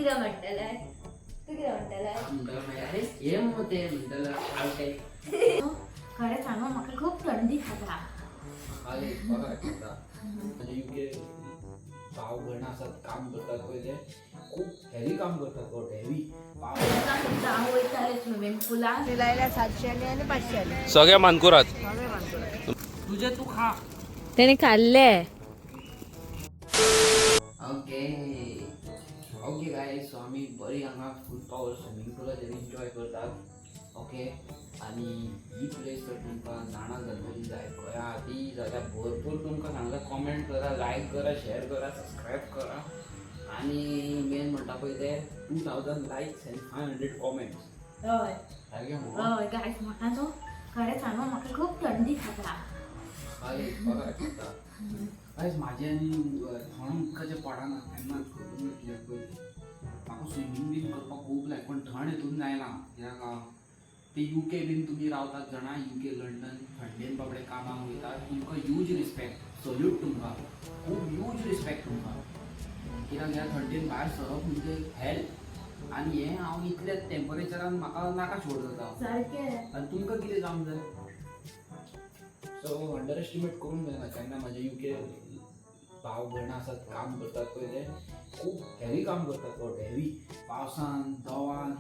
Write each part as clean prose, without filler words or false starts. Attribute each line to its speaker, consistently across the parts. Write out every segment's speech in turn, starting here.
Speaker 1: कितें म्हणटलें? तूं कितें म्हणटलें?
Speaker 2: म्हणटलो मागीर, अरे हे मगो ते म्हणटलो आवटे.
Speaker 1: खरें सांगू, म्हाका खूब थंडी खाता.
Speaker 2: अरे बघा, म्हणजे युके भाव भयण आसात, काम करतात पळय, ते खूब हेवी काम करतात गो, हेवी पाव.
Speaker 1: तेन्ना सुद्दां हांव वयतालें स्विमींग पुलान.
Speaker 3: लायल्या 700 आनी 500.
Speaker 4: सगळ्या मानकुरात.
Speaker 2: तुझे तू खा.
Speaker 1: तेणे खाल्ले.
Speaker 2: ओके ओके गायज, सो आमी बरी हांगा फूल पावर स्विमींग पुलाचेर एन्जॉय करतात. ओके, आनी ही प्लेस जर तुमकां जाणा गणपती जाय खंय आहा ती जाल्यार भरपूर तुमकां सांगता, कॉमेंट करा, लायक करा, शेअर करा, सबस्क्रायब करा. आनी मेन म्हणटा पळय ते 2000 likes and 500 comments.
Speaker 1: हय.
Speaker 2: सारकें मगो?
Speaker 1: हय गायज, म्हाका न्हू, खरें सांगू, म्हाका खूब थंडी खाता.
Speaker 2: हय, बरो आयकता. गायज, म्हाजें आनी थंड उदकाचें पडना केन्नाच, खबर ना कित्याक. पयलीं म्हाका स्विमींग बीन करपाक खूब लायक, पूण थंड हितून जायना कित्याक ते युके बीन तुमी रावतात जाणा, युके, लंडन, थंडेन बाबडे कामाक वयतात. तुमकां ह्यूज रिस्पेक्ट, सल्यूट तुमकां, खूब ह्यूज रिस्पेक्ट तुमकां, कित्याक ह्या थंडेन भायर सरप म्हणजे हेल्प. आनी हें हांव इतल्या टेम्परेचरान म्हाका नाका शोड जाता.
Speaker 1: सारकें.
Speaker 2: आनी तुमकां कितें जावंक जाय? सो अंडर एस्टिमेट करूंक जायना केन्ना. म्हाजे युके भाव भयणां आसात, काम करतात पळय, ते खूब हेवी काम करतात गो, हेवी, पावसान, दवान.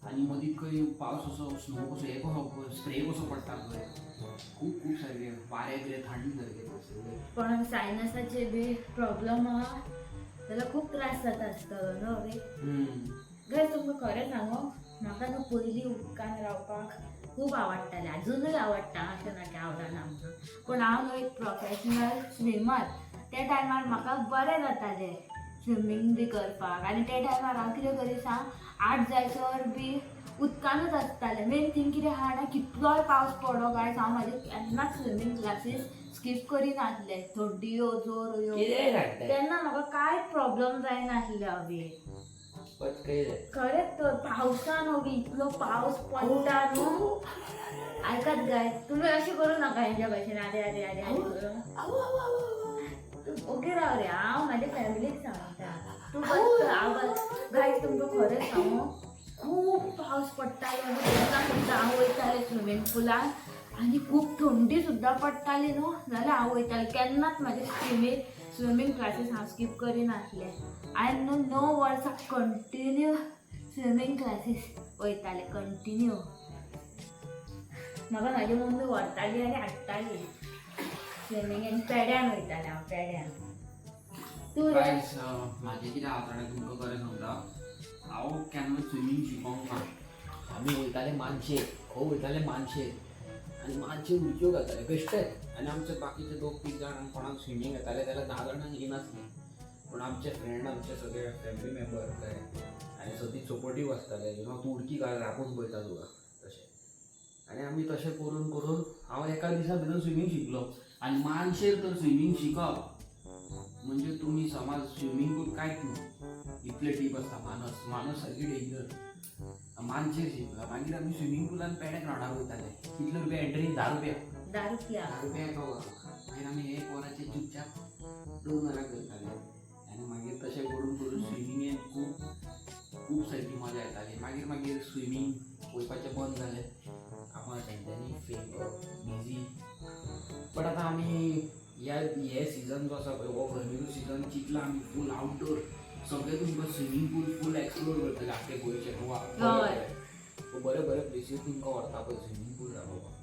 Speaker 2: आनी मदीं खंय पावस असो स्नो कसो, हे कसो, स्प्रे कसो पडटा पळय, खूब खूब सारकें वारें बिरें, थंड सारकें सगळें.
Speaker 1: कोणाक सायनसाचे बी प्रॉब्लम आहा जाल्यार खूब त्रास जाता आसतलो न्हू रे? गायज, तुमकां खरें सांगू, म्हाका न्हू पयलीं उदकान रावपाक खूब आवडटालें, अजुनूय आवडटा, अशें ना की आवडना म्हणून. पूण हांव न्हू एक प्रोफेशनल स्विमर. त्या टायमार म्हाका बरें जातालें स्विमींग बी करपाक. आनी त्या टायमार हांव कितें करी सांग, 8 जायसर बी उदकानूच आसतालें. मेन थींग कितें आहा ना, कितलोय पावस पडो काय, हांव म्हाजे केन्नाच स्विमींग क्लासीस स्कीप करिनासलें, थंडी यो, जोर यो.
Speaker 2: कितेंय सांगता.
Speaker 1: तेन्ना म्हाका कांयच प्रॉब्लम जायनासले अभी.
Speaker 2: पचकयलें.
Speaker 1: खरेंच तर, पावसान ओगी इतलो पावस पडटा न्हू. आयकात गाय, तुमी अशें करूं नाका हेंच्या भशेन, अरे अरे अरे अरे करून. ओके, राव रे, हांव म्हाज्या फॅमिलीक सांगता, तूं बस, हांव बस. गायज, तुमकां खरें सांगू, खूब पावस पडटालो न्हू तेन्ना सुद्दां हांव वयतालें स्विमींग पुलान. आनी खूब थंडी सुद्दां पडटाली न्हू जाल्यार हांव वयतालें. केन्नाच म्हाजे स्विमींग क्लासीस हांव स्कीप करिनासलें. हांवें न्हू 9 वर्सां कंटिन्यू स्विमींग क्लासीस वयतालें, कंटिन्यू. म्हाका म्हाजी मम्मी व्हरताली आनी हाडटाली स्विमींग. आनी पेड्यान वयतालें हांव, पेड्यान. तूं रे?
Speaker 2: गायज, म्हाजें कितें आहा जाणा, तुमकां खरें सांगता, हांव केन्ना स्विमींग शिकोंक ना. आमी वयताले मानशेर, खंय वयताले? मानशेर. आनी मानशेर उडक्यो घालताले बेश्टेच. आनी आमचे बाकीचे दोग तीग जाणांक कोणाक स्विमींग येतालें जाल्यार 10 जाणांक येनासलें. पूण आमचे फ्रेंड, आमचे सगळे फॅमिली मेंबर काय आनी सदींच सपोर्टीव आसताले, you know, तूं उडकी घाल, आपूण पळयता तुका, तशें. आनी आमी तशें करून करून हांव एका दिसा भितर स्विमींग शिकलो. आनी मानशेर तर स्विमींग शिकप म्हणजे तुमी समज स्विमींग पूल कांयच न्हू, इतले डीप आसता. मानस, मानस सारकी डेंजर. मानशेर शिकला. मागीर आमी स्विमींग पुलान पेडे ग्रावंडार वयताले. कितले रुपया एंट्री? 10 रुपया.
Speaker 1: 10 रुपया.
Speaker 2: 10 रुपया एका वराक. मागीर आमी एक वराचे चुपचाप 2 वरां करताले. आनी मागीर तशें करून करून स्विमींगेन खूब खूब सारकी मजा येताली. मागीर मागीर स्विमींग वयपाचें बंद जालें. आतां तेंच्यांनी बिजी. बट आतां आमी ह्या हे सिजन जो आसा पळय, हो गरमेचो सिजन चिंतला आमी फूल आउटडोर सगळे तुमकां स्विमींग पूल फूल एक्सप्लोर करतले आख्खे गोंयचे. गोवा बरे बरे प्लेसीस तुमकां व्हरता पळय स्विमींग पूल दाखोवपाक.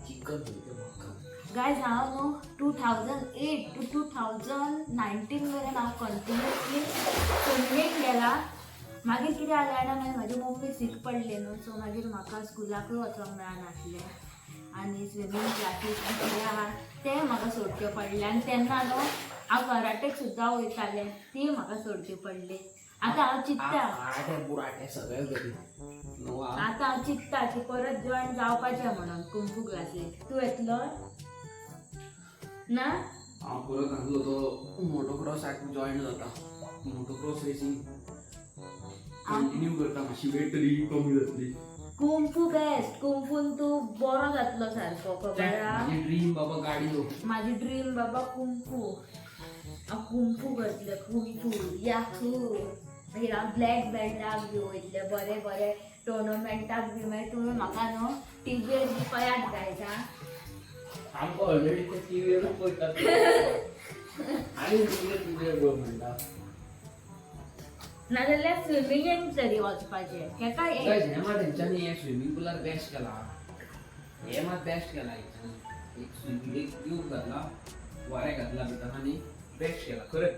Speaker 2: चिकन सारकें मक्कन.
Speaker 1: गायज, हांव न्हू 2008 टू 2019 मेरेन हांव कंटिन्युअसली स्विमींग गेला. मागीर कितें जालें जाणा, मागीर म्हाजी मम्मी सीक पडली न्हू, सो मागीर म्हाका स्कुलाकूय वचोंक मेळनासलें आनी स्विमींग क्लासीस कितें आहा तें म्हाका सोडचें पडलें. आनी तेन्ना न्हू हांव कराटेक सुद्दां वयतालें, ती म्हाका सोडची पडली. आतां हांव चिंत्ता.
Speaker 2: कराटे बुराटे सगळे करी न्हू.
Speaker 1: आतां हांव चिंत्ता की परत जॉयन जावपाचें म्हणून कुंफू क्लासीक. तूं येतलो ना?
Speaker 2: हांव परत आसलो तो मोटोक्रॉसाक जॉयन जाता. मोटोक्रॉस रेसींग कंटिन्यू करता, मातशी वेट तरी कमी जातली.
Speaker 1: Kung fu best. कुंफून तूं बरो जातलो सारको, खबर आहा?
Speaker 2: माझी ड्रीम बाबा गाडी हो.
Speaker 1: माझी ड्रीम बाबा कुंफू. हांव कुंफू करतलें, कुंफू याहू. मागीर हांव ब्लॅक बेल्टाक बी वयतलें, बरे बरे टोर्नामेंटाक बी. मागीर तुमी म्हाका न्हू टिवीर बी पळयात गायज. आं,
Speaker 2: आमकां ऑलरेडी ते टिवीरूच पळयतात आनी तुजे तुजे पळय म्हणटा.
Speaker 1: नाजाल्यार स्विमींगेन तरी वचपाचें हेका.
Speaker 2: गायज, हें मात हेंच्यांनी हें स्विमींग पुलार बेस्ट केला. हें मात बेस्ट केला हेंच्यांनी. एक स्विमींग, एक ट्यूब घातला, वारें घातला भितर आनी बेस्ट केला खरें.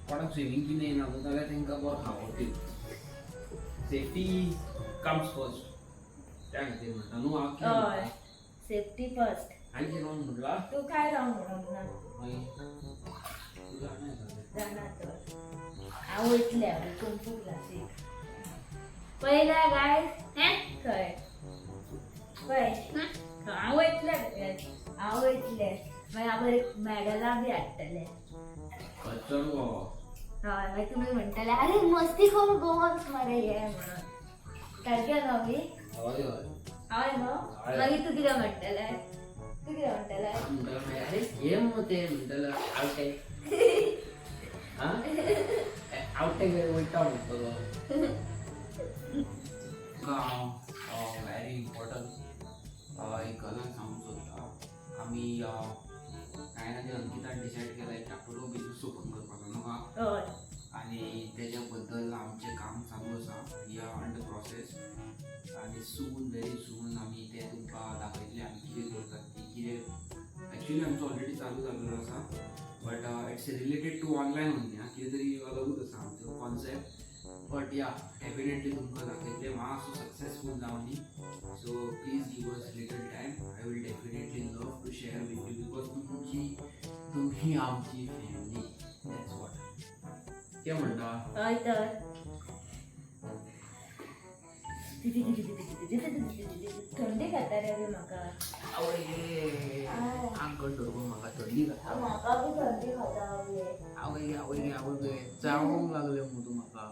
Speaker 2: कोणाक स्विमींग बी येना जाल्यार तांकां बरो खावो. सेफ्टी कम्स फर्स्ट, त्या खातीर म्हणटा न्हू हांव कितें
Speaker 1: हय,
Speaker 2: म्हणटा?
Speaker 1: Safety first.
Speaker 2: आनी कितें रॉंग म्हटलां?
Speaker 1: तूं काय रॉंग म्हणूंक ना.
Speaker 2: मागीर तूं जाणा सगळें.
Speaker 1: जाणा तर. हांव वयतलें हांव कुंफू क्लासीक पळयल्या गायज. हें खंय पळय, हांव वयतलें guys. हांव वयतलें, मागीर हांव बरें मॅडलां बी हाडटलें.
Speaker 2: खर्चो गो.
Speaker 1: हय, मागीर तुमी म्हणटले, आरे मस्ती करू गोवन्स मरे हे म्हणून. सारकें न्हू बी?
Speaker 2: हय हय.
Speaker 1: हय न्हू?
Speaker 2: हय.
Speaker 1: मागीर तूं कितें म्हणटलें? तूं कितें म्हणटलें?
Speaker 2: म्हणटलो मागीर, अरे हे मग ते म्हणटलो आवटे. हा, आवटे वयता म्हणटलो. तुका हांव व्हेरी इम्पॉर्टंट एक गजाल सांगूंक सोदता. आमी कांय ना, ते अंकितान डिसायड केलां की आपलो बिजनस ओपन करपाचो न्हू.
Speaker 1: हय.
Speaker 2: आनी तेज्या बद्दल आमचें काम चालू आसा. We are on the process आनी सून, व्हेरी सून आमी तें तुमकां दाखयतले, आमी कितें करतात ती कितें. एक्चुली आमचो ऑलरेडी चालू जाल्लो आसा, but it's related to online only. आं, कितें तरी अलगूच आसा आमचो कॉन्सेप्ट, बट या, डेफिनेटली तुमकां दाखयतले मातसो successful जावनी. So please give us little time. I will definitely love to share with you because तुमची, तुमी आमची फॅमिली, that's what. कितें म्हणटा?
Speaker 1: हय तर. थंडी खाता रे बी म्हाका.
Speaker 2: आवय गे, आंग धरपा म्हाका थंडी खाता.
Speaker 1: म्हाका बी थंडी खाता आवय.
Speaker 2: आवय गे, आवय गे, आवय गे, चावूंक लागले मगो तूं म्हाका.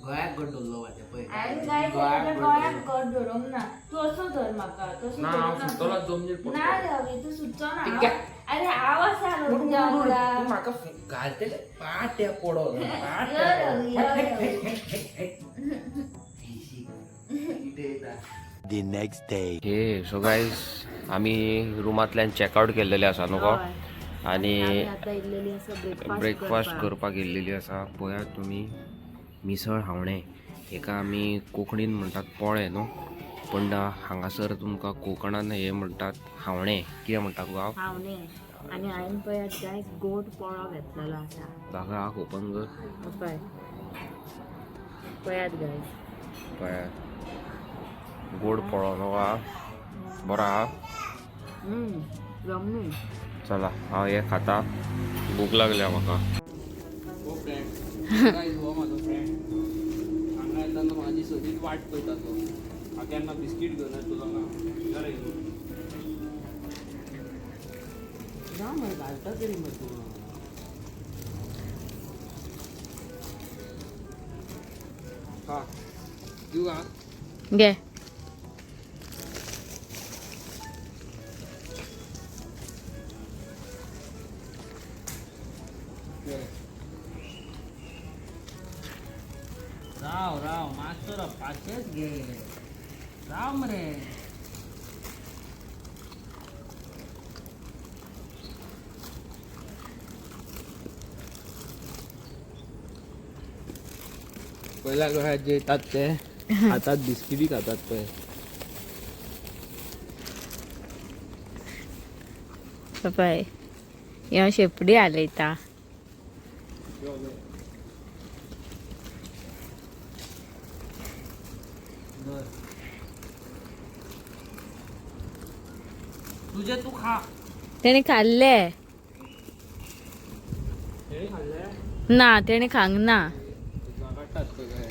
Speaker 2: गळ्याक गट धरलो म्हाज्या पळय.
Speaker 1: हांवें काय गळ्याक गट धरूंक ना. तूं असो धर म्हाका, तसो
Speaker 2: ना, हांव
Speaker 1: धरूं नाका.
Speaker 2: सुट्टलो जमनीर पडटलो.
Speaker 1: ना रे अभि, तूं सुटचो ना.
Speaker 2: ठीक आहे.
Speaker 1: अरे हांव आसा न्हू तुज्या वांगडा.
Speaker 2: तूं म्हाका घालतले पाट्या पडो.
Speaker 1: यो रवी, यो रवी.
Speaker 4: The next day.
Speaker 5: हे सो गायज, आमी रुमांतल्यान चॅकआउट केल्लेले आसा न्हू.
Speaker 1: हय.
Speaker 5: आनी
Speaker 1: आमी आतां येयल्लेली आसा ब्रेकफास्ट.
Speaker 5: ब्रेकफास्ट करपाक येयल्लेली आसा. पळयात तुमी, मिसळ हावणें. हेका आमी कोंकणीन म्हणटात पोळे न्हू, पूण हांगासर तुमकां कोंकणान हे म्हणटात हावणें. कितें म्हणटा गो हांव?
Speaker 1: हावणे. आनी हांवें पळयात गायज, गोड पोळो घेतलेलो आसा.
Speaker 5: दाखय आख ओपन कर.
Speaker 1: पळय, पळयात गायज.
Speaker 5: पळयात, गोड पोळो न्हू. हा, बरो आहा.
Speaker 1: यम्मी.
Speaker 5: चला, हांव हे खाता, भूक लागल्या म्हाका.
Speaker 2: हो फ्रेंड, गायज, हो म्हाजो फ्रेंड. हांगा येताना म्हाजी सदींच वाट पळयता तो. हांव केन्ना बिस्कीट घेवन येतलो हांगा. रे ना मरे, घालता तरी मरे तूं. हा, दिवं हा?
Speaker 1: घे.
Speaker 2: राव राव, मातसो राव, पांचशेच घे. राव मरे. पयल्या गोंयांत जे येतात ते हातात बिस्किटी खातात पळय.
Speaker 1: पळय, ह्यो शेपडी हालयता.
Speaker 2: धर. तुजे तू खा.
Speaker 1: तेणे खाल्ले.
Speaker 2: तेणी खाल्ले?
Speaker 1: ना, तेणे खांक ना.
Speaker 2: काडटात पळय.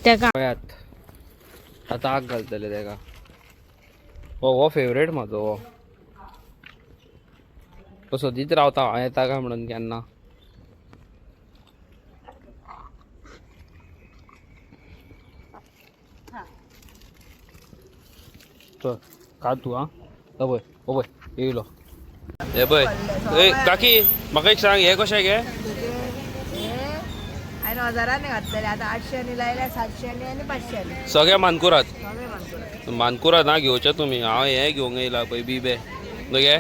Speaker 1: तेका
Speaker 2: पळयात, आतां आग घालतले तेका. हो हो फेवरेट म्हाजो हो. तो सदींच रावता हांव येता काय म्हणून केन्ना. चल, खा तूं. आं, हो पळय, हो पळय, येयलो. हे पळय. ए काकी, म्हाका एक सांग, हे कशें गे?
Speaker 3: हांवें हजारांनी घातलेले, आतां 800 लायल्या, 700 आनी 500.
Speaker 5: सगळे मानकुरात.
Speaker 3: सगळे मानकुरात.
Speaker 5: मानकुरात ना घेवचे तुमी. हांव हे घेवंक येयला पळय बिबे न्हू गे.